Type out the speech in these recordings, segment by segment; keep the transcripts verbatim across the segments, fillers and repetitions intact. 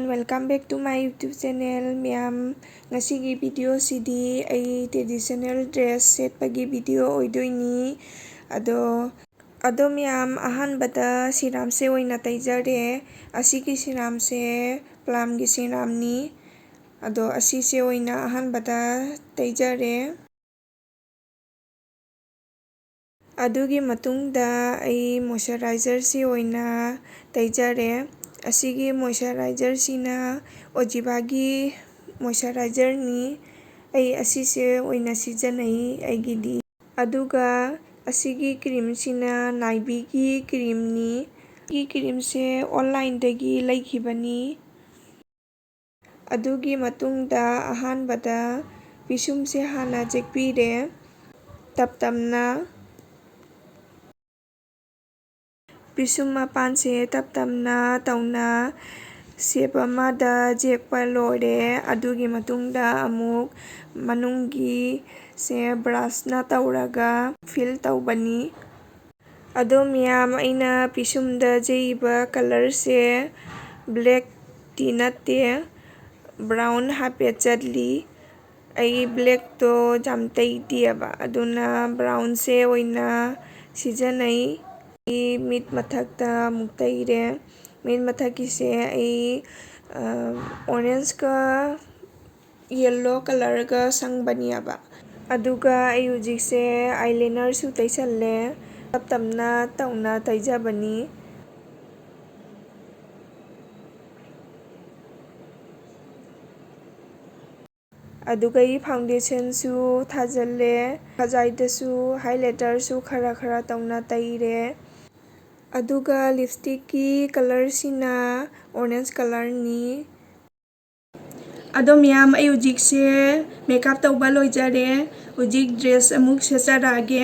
Welcome back to my YouTube channel, ꯃꯌꯥꯝ꯫ ꯉꯁꯤꯒꯤ video ꯁꯤꯗꯤ ꯑꯩ traditional dress ꯁꯦꯠꯄꯒꯤ video ꯑꯣꯏꯗꯣꯏꯅꯤ꯫ ꯑꯗꯣ, ꯑꯗꯣ ꯃꯌꯥꯝ, ꯑꯍꯥꯟꯕꯗ ꯁꯤꯔꯥꯝꯁꯦ ꯑꯣꯏꯅ ꯇꯩꯖꯔꯦ꯫ ꯑꯁꯤꯒꯤ ꯁꯤꯔꯥꯝꯁꯦ plumꯒꯤ ꯁꯤꯔꯥꯝꯅꯤ꯫ ꯑꯗꯣ ꯑꯁꯤꯁꯦ ꯑꯣꯏꯅ ꯑꯍꯥꯟꯕꯗ ꯇꯩꯖꯔꯦ꯫ ꯑꯗꯨꯒꯤ ꯃꯇꯨꯡꯗ ꯑꯩ moisturizerꯁꯤ ꯑꯣꯏꯅ ꯇꯩꯖꯔꯦ꯫ ꯑꯁꯤꯒꯤ moisturizerꯁꯤꯅ Ojivaꯒꯤ moisturizerꯅꯤ꯫ ꯑꯩ ꯑꯁꯤꯁꯦ ꯑꯣꯏꯅ ꯁꯤꯖꯤꯟꯅꯩ ꯑꯩꯒꯤꯗꯤ꯫ ꯑꯗꯨꯒ ꯑꯁꯤꯒꯤ creamꯁꯤꯅ Nivea creamꯅꯤ꯫ ꯁꯤꯒꯤ creamꯁꯦ onlineꯗꯒꯤ ꯂꯩꯈꯤꯕꯅꯤ꯫ ꯑꯗꯨꯒꯤ ꯃꯇꯨꯡꯗ ꯑꯍꯥꯟꯕꯗ ꯄꯤꯁꯨꯝꯁꯦ ꯍꯥꯟꯅ ꯖꯦꯛꯄꯤꯔꯦ꯫ ꯇꯞ ꯇꯞꯅ ꯄꯤꯁꯨꯝ ꯃꯄꯥꯟꯁꯦ ꯇꯞ ꯇꯞꯅ ꯇꯧꯅ shape ꯑꯃꯗ ꯖꯦꯛꯄ ꯂꯣꯏꯔꯦ꯫ ꯑꯗꯨꯒꯤ ꯃꯇꯨꯡꯗ ꯑꯃꯨꯛ ꯃꯅꯨꯡꯒꯤꯁꯦ brushꯅ ꯇꯧꯔꯒ fill ꯇꯧꯕꯅꯤ꯫ ꯑꯗꯣ ꯃꯌꯥꯝ, ꯑꯩꯅ ꯄꯤꯁꯨꯝꯗ ꯖꯩꯕ colorꯁꯦ blackꯇꯤ ꯅꯠꯇꯦ, brown ꯍꯥꯏꯐꯦꯠ ꯆꯠꯂꯤ꯫ ꯑꯩ blackꯇꯣ ꯌꯥꯝ ꯇꯩꯗꯦꯕ, ꯑꯗꯨꯅ brownꯁꯦ ꯑꯣꯏꯅ ꯁꯤꯖꯤꯟꯅꯩ꯫ ꯑꯩ ꯃꯤꯠ ꯃꯊꯛꯇ ꯑꯃꯨꯛ ꯇꯩꯔꯦ꯫ ꯃꯤꯠ ꯃꯊꯛꯀꯤꯁꯦ ꯑꯩ, ꯑ, orangeꯀ yellow colorꯒ ꯁꯪꯕꯅꯦꯕ꯫ ꯑꯗꯨꯒ ꯑꯩ ꯍꯧꯖꯤꯛꯁꯦ eyelinerꯁꯨ ꯇꯩꯁꯜꯂꯦ꯫ ꯇꯞ ꯇꯞꯅ ꯇꯧꯅ ꯇꯩꯖꯕꯅꯤ꯫ ꯑꯗꯨꯒ ꯑꯩ foundationꯁꯨ ꯊꯥꯖꯜꯂꯦ꯫ ꯈꯖꯥꯏꯗꯁꯨ highlighterꯁꯨ ꯈꯔ ꯈꯔ ꯇꯧꯅ ꯇꯩꯔꯦ꯫ ꯑꯗꯨꯒ lipstickꯀꯤ colorꯁꯤꯅ orange colorꯅꯤ꯫ ꯑꯗꯣ ꯃꯌꯥꯝ, ꯑꯩ ꯍꯧꯖꯤꯛꯁꯦ makeup ꯇꯧꯕ ꯂꯣꯏꯖꯔꯦ꯫ ꯍꯧꯖꯤꯛ dress ꯑꯃꯨꯛ ꯁꯦꯠꯆꯔꯛꯑꯒꯦ꯫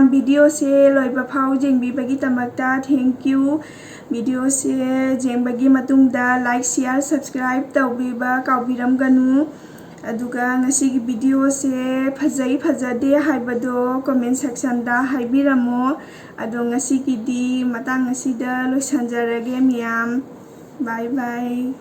ꯚꯤꯗꯤꯑꯣꯁꯦ ꯂꯣꯏꯕ ꯐꯥꯎ ꯌꯦꯡꯕꯤꯕꯒꯤꯗꯃꯛꯇ thank you꯫ ꯚꯤꯗꯤꯑꯣꯁꯦ ꯌꯦꯡꯕꯒꯤ ꯃꯇꯨꯡꯗ like, share, subscribe ꯇꯧꯕꯤꯕ ꯀꯥꯎꯕꯤꯔꯝꯒꯅꯨ꯫ ꯑꯗꯨꯒ ꯉꯁꯤꯒꯤ ꯚꯤꯗꯤꯑꯣꯁꯦ ꯐꯖꯩ ꯐꯖꯗꯦ ꯍꯥꯏꯕꯗꯣ comment sectionꯗ ꯍꯥꯏꯕꯤꯔꯝꯃꯣ꯫ ꯑꯗꯣ ꯉꯁꯤꯒꯤꯗꯤ ꯃꯇꯥꯡ ꯑꯁꯤꯗ ꯂꯣꯏꯁꯤꯟꯖꯔꯒꯦ ꯃꯌꯥꯝ꯫ Bye bye꯫